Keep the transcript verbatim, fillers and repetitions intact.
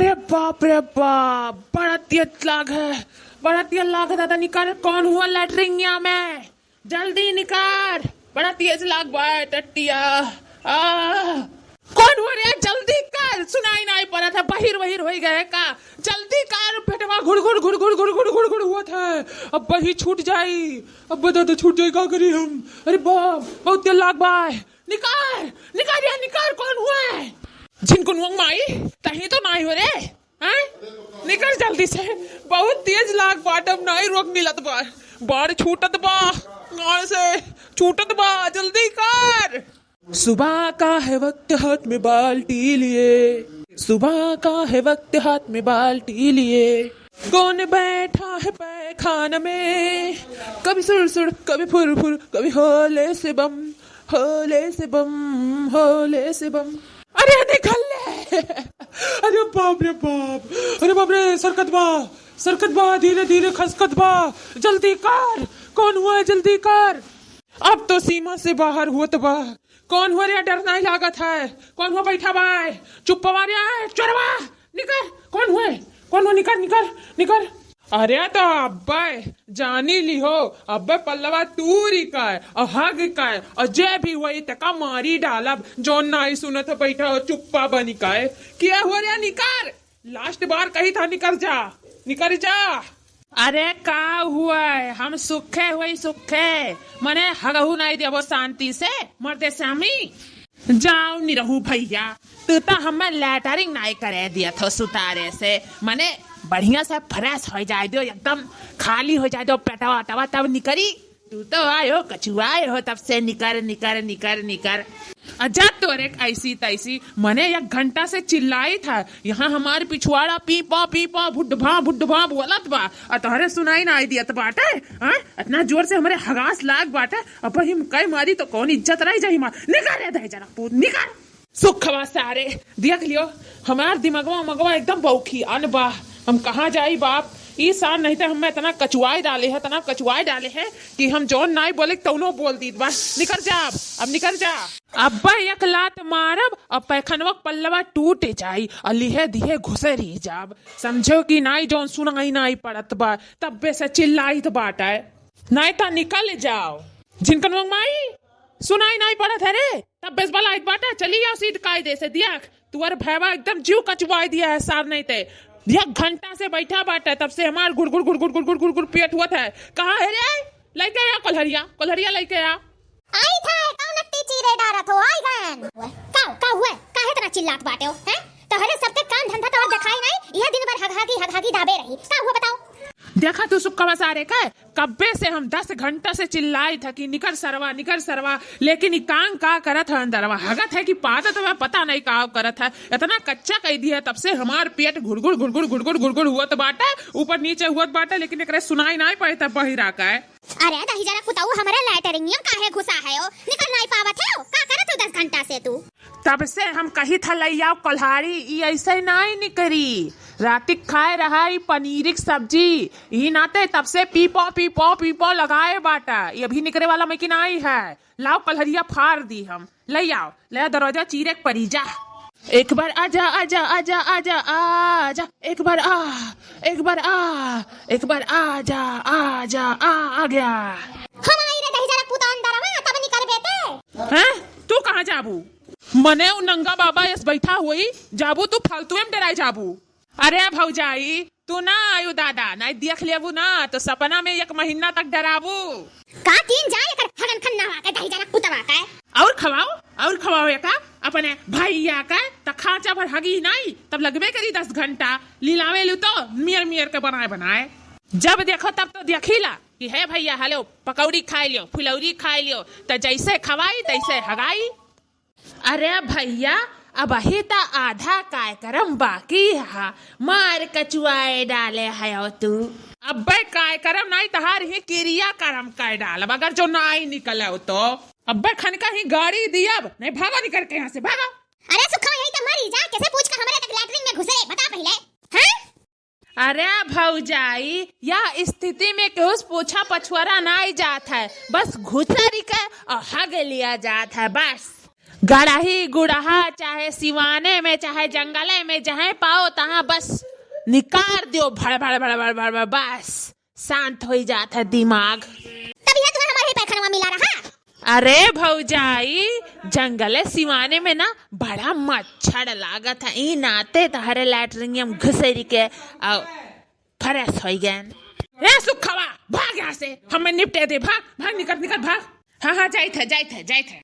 रे बाप रे बाप, बड़ा तेज लाग है, बड़ा तेज लाग है दादा। निकर, कौन हुआ लैट्रिनिया में? जल्दी निकर, बड़ा तेज लाग बा टट्टिया। आ, कौन हुआ रे? जल्दी कर, सुनाई नाई पड़त है, बहिर वहिर होई गए का? जल्दी कर, पेटवा घुड़ घुड़ घुड़ घुड़ हुआ था। अब बही छूट जाई, अब दादा छूट जाई, का करी हम? अरे बाप, बहुत तेज लाग बा। निकर, निकर रे, निकर, कौन हुआ है? झिनकुनुआ माई, तही तो नाई हो रे, हैं? निकर जल्दी से, बहुत तेज लाग बाट, अब नाई रोक मिलत बा, बाड़ छूटत बा, गाड़ से छूटत बा, जल्दी कर। सुबह का है वक्त हाथ में बाल्टी लिए, सुबह का है वक्त हाथ में बाल्टी लिए, कौन बैठा है पैखाना में, कभी सुड़ सुड़, कभी फुर फुर, कभी होले से बम, होले से बम, होले से बम। अरे निकल ले। अरे बाप रे बाप, अरे बाप रे, सरकत बा, सरकत बा, धीरे धीरे खसकत बा। जल्दी कर, कौन हुआ है, जल्दी कर। अब तो सीमा से बाहर हुआ तो बा। कौन हुआ रे, डर नाई लागत है? कौन हुआ बैठा बा? चुप पवा रे, चोरवा। निकर, कौन हुए? कौन हुए? निकर, निकर, निकर। अरे तो अब्बे जानी लिहो, अब्बे पल्लवा तूरी का है, और हग का है, और जे भी हुई तका मारी डालब, जौन नाई सुनत हो बैठा हो चुप्पा बनी का है। क्या हो रे? निकर, लास्ट बार कही था निकर जा, निकर जा। अरे का हुआ है? हम सुखे हुई सुखे, मने हगहू नाई देबो शांति से, मर्दे स्वामी। जाओ निरहू भैया, तू तो हमें लेटरिंग नाई करे दिया थो सुतारे से, मने बढ़िया से फ्रेश हो जाए दो, एकदम खाली हो जाए दो पेटवा वेटवा, तब निकरी। तू तो आयो कचुआए हो तब से, निकर निकर निकर निकर। अजा तोरे ऐसी तैसी, मने एक घंटा से चिल्लाई था, यहाँ हमार पिछवाड़ा पी पा पी पा भुड्ढ भा भुड्ढ भा बोलत बा, और तोहरे सुनाई नाई दियत बाटे। हाँ, इतना जोर से हमरे हगास लाग बाटे, अब हम कई मारी तो कौन इज्जत रह जाई हमार। निकर रे दहिजरा पूत, निकर। सुखवा सारे, देख लियो, हमार दिमगवा उमगवा एकदम बौखी अन बा। हम कहाँ जाई बाप, ई सार नहीं तो हमें इतना कचुआई डाले है, इतना कचुआई डाले है कि हम जौन नाई बोले तौनो बोल दीत बा। निकर जा अब, अब निकर जा। अब्बा एक लात मारब, अब पैखनवा पल्लवा टूट जाई, और लिहे दिहे घुसरी जाब। समझो कि नाई जौन सुनाई नाई पड़त बा, तब्बे से चिल्लाइत बाटे। नाई ता निकल जाओ। झिनकनवा माई, सुनाई नाई पड़त है रे, तब्बे से बलाइत बाटे, चली आओ सीट कायदे से। दियाख, तुअर भैवा एकदम जीव कचुआई दिया है सार नहीं ते। एक घंटा से बैठा बाटे, तब से हमार गुड़गुड़ गुड़गुड़ गुड़गुड़ गुड़गुड़ पेट हुआ था। कहाँ है रे? लइके आ कोल्हरिया, कोल्हरिया लइके आ। आई था, कौन नट्टी चीरे डारत हो? आई गन। का, का हुआ? काहे इतना चिल्लात बाटे हो, हैं? तोहरे सबके काम धंधा तोहर देखाई नहीं, यह दिन भर हगहागी, हगहागी दाबे रही। का हुआ बताओ? देखा तू सुक्कवा सारे के, कब्बे से हम दस घंटा से चिल्लाई था कि निकर सरवा, निकर सरवा, लेकिन ई कान का करत है अंदरवा, हगत है कि पादत है, पता नहीं का करत है। इतना कच्चा कह दिया, तब से हमार पेट घुड़गुड़, घुड़गुड़, घुड़गुड़, घुड़गुड़ हुअत बाटे, ऊपर नीचे हुअत बाटे, लेकिन एकरे सुनाई नहीं पड़े तब बहिरा का है। अरे दहिजरा कुतऊ, हमरे लैटरिंगिया काहे घुसा है ओ? निकल नाई पावत है ओ? का करत हो दस घंटा से तू? तब से हम कही था लइयाओ कोल्हारी, ई ऐसे नाई निकरी। रातिक खाए रहा ई पनीरिक सब्जी, ई नाते तब से पीपो, पीपो, पीपो लगाए बाटा। ई अभी निकरे वाला में कि नाई है। लाओ कोल्हरिया फार दी हम। लइयाओ, ले दरवाजा चीरे के परी जा। एक बार आजा, आजा, आजा, आजा, आजा। एक बार आ, एक बार आ, एक बार आजा, आजा, आ, आ गया। हम आई रे दहिजरा पुतान दरवा, तब निकरबे ते। हैं? तू कहाँ जाबू? मने उ नंगा बाबा यस बैठा होई, जाबू तू फालतू में डराई जाबू। अरे भौजाई, तू ना आयु दादा, नाई देख लेबू ना, तो सपना में एक महीना तक डराबू। का तीन जाए एकर हगन खन्ना वा के दहिजरा पुतवा के। और खवाओ, और खवाओ एका, अपने भैया के, त खांचा भर हगी नाई, तब लगबे करी दस घंटा, लिलावे लू तो मियर मियर के बनाए बनाए। जब देखो तब तो देखीला कि हे भैया, हलो, पकौड़ी खाए लियो, फुलौरी खाए लियो, त जैसे खवाई तैसे हगाई। अरे भैया, अबही त आधा कार्यक्रम बाकी है, मार कचुआए डाले है तू। अब्बे कार्यक्रम नाई, तहार ही क्रियाकर्म कर डालब, अगर जो नाई निकले तो। अब्बे खनका ही गाड़ी दियब, नहीं भागो निकर के यहाँ से, भागो। अरे सुखवा, यही तो मरी जा, कैसे पूछ के हमरे तक लैट्रिन में घुसरे, बता पहले। हैं? अरे भौजाई, यह स्थिति में केहू से पूछा पछुआरा नाई जात है, बस घुसरी के और हग लिया जात है, बस। गड़ही गुड़हा, चाहे सिवाने में, चाहे जंगले में, जहाँ पाओ तहाँ बस निकार दियो, भड़ भड़ भड़ भड़ भड़ भड़, बस शांत होई जात है दिमाग। तब यह तुम्हें हमारे ही पैखानवा मिला रहा। अरे भौजाई, जंगले सिवाने में ना बड़ा मच्छर लागत है, ई नाते तहरे लैट्रिन में घुसेरी के आ, फ्रेश होई गए। ए सुखवा, भाग यहाँ से, हमें निपटे दे, भाग भाग, निकल निकल, भाग। हाँ हाँ, जाइत है, जाइत है, जाइत है।